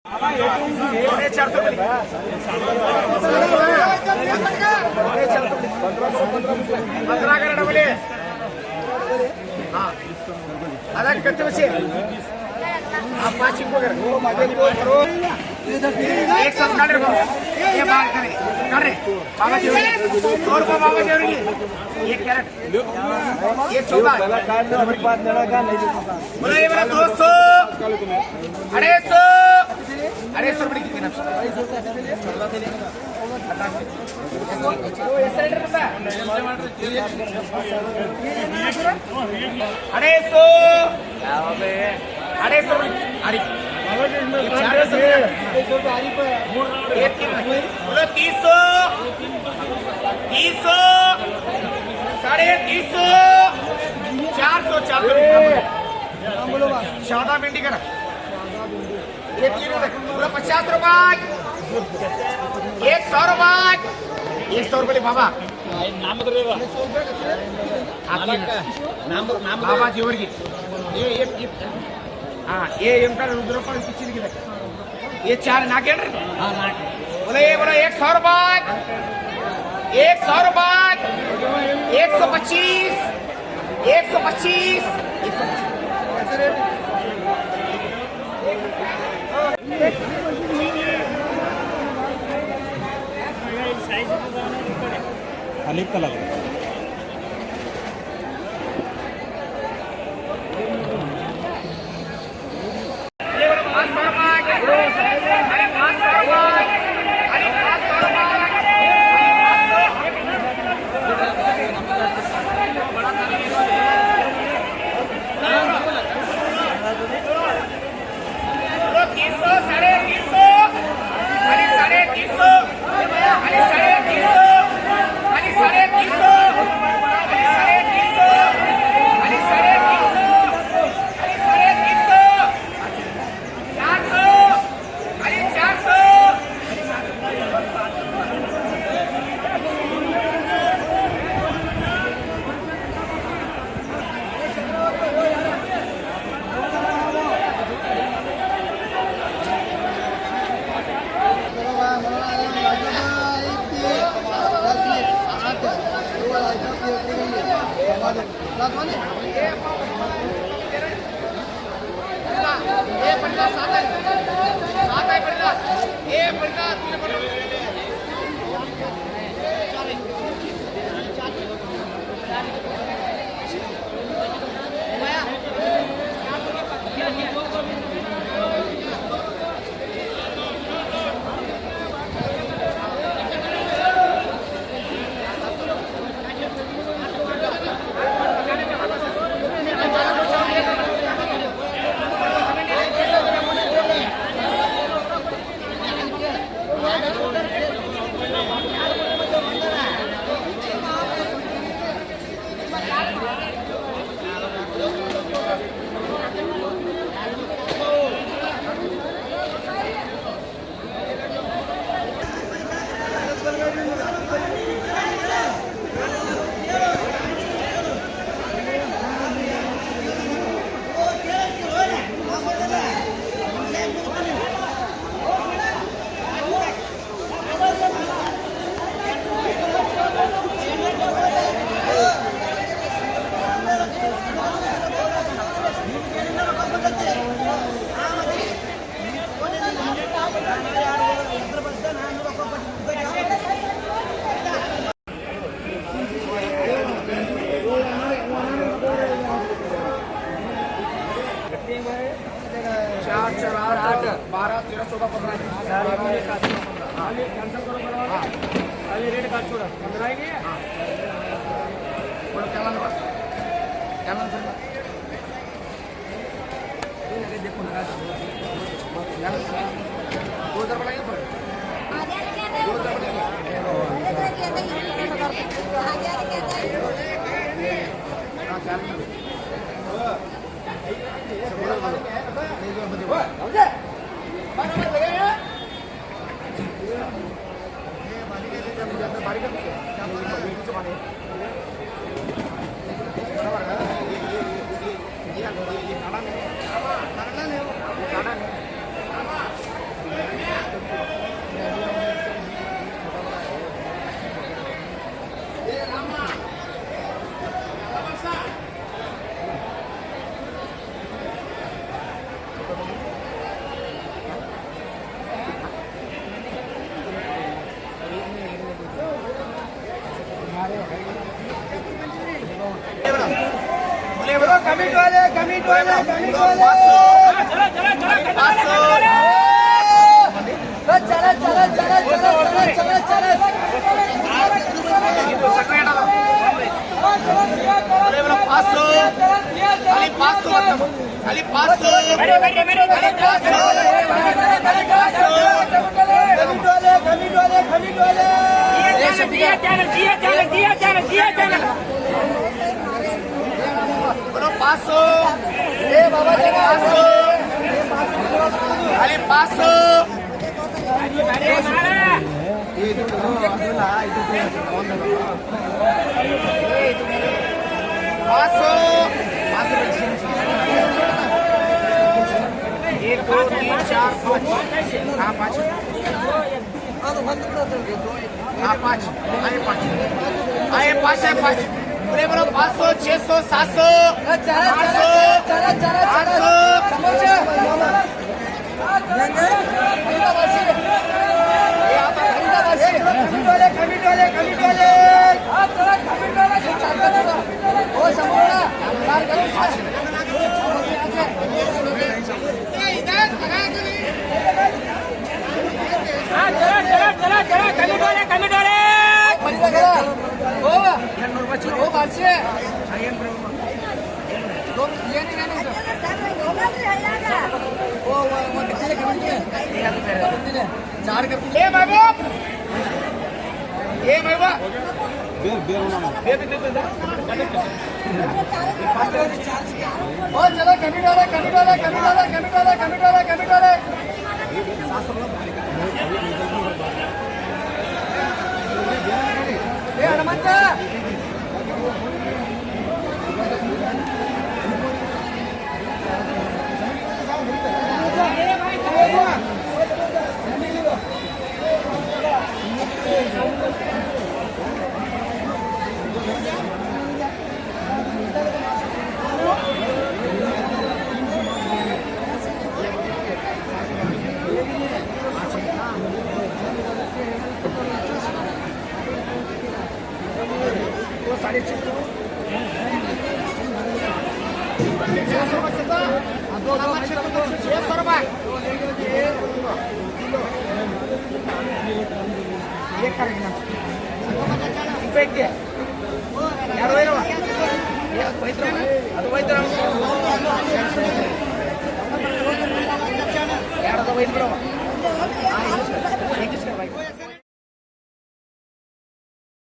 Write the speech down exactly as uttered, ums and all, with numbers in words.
پندرہ کا ڈبل ہے۔ ہاں۔ ادا کتے بچے؟ آپ پانچ کو کر۔ ایک سو کر رہے بابا۔ یہ بات کرے۔ کر رہے۔ بابا جی، سو روپے بابا جی، یہ کیرٹ۔ یہ چوکا۔ بولا، یہ بولا، دو سو۔ اڑھائی سو۔ اڑھائی سو روپے کی۔ اڑھائی سو۔ اڑھائی سو۔ اڑھائی۔ یہ چار سو۔ یہ تین۔ بولو، تین سو۔ تین سو۔ ساڑھے تین سو۔ چار سو، چار سو۔ شاداب بھنڈی کرا۔ یہ تین روپے، پورا پچاس روپے، ایک سو روپے، ایک سو روپے بابا۔ بابا جیور کی۔ یہ، یہ، یہ، ہاں، یہ ان کا روپے پیچھے لکھ دے۔ یہ چار ناگیڑ۔ بولے، یہ بولے، ایک سو روپے، ایک سو روپے، ایک سو پچیس، ایک سو پچیس، ایک سو پچیس۔ تین سو، ساڑھے تین سو، ارے ساڑھے تین سو، ارے ساڑھے تین سو، ارے ساڑھے تین سو، ارے ساڑھے تین سو، ارے ساڑھے تین سو، ارے ساڑھے تین سو، چار سو، ارے چار سو۔ چار چار آٹھ، بارہ، تیرہ، چودہ، پندرہ۔ ہاں۔ ابھی ریڈ کارڈ چھوڑا، پندرہ ہی نہیں ہے۔ ہاں۔ بولو، کیا نام ہے؟ کیا نام ہے؟ پانچ سو، خالی پانچ سو، خالی پانچ سو، خالی پانچ سو، خالی پانچ سو۔ بولو پانچ سو، خالی پانچ سو، خالی پانچ سو۔ پانچ سو۔ ایک، دو، تین، چار، پانچ۔ ہاں، پانچ۔ ہاں، پانچ۔ آئے پانچ۔ آئے پانچ، آئے پانچ۔ پورے بولو، پانچ سو، چھ سو، سات سو۔ آٹھ سو۔ آٹھ سو۔ اے محبوب، اے محبوب۔ او چلو، کمی ڈالے، کمی ڈالے، کمی ڈالے، کمی ڈالے، کمی ڈالے، کمی ڈالے۔ اے ہنومنت۔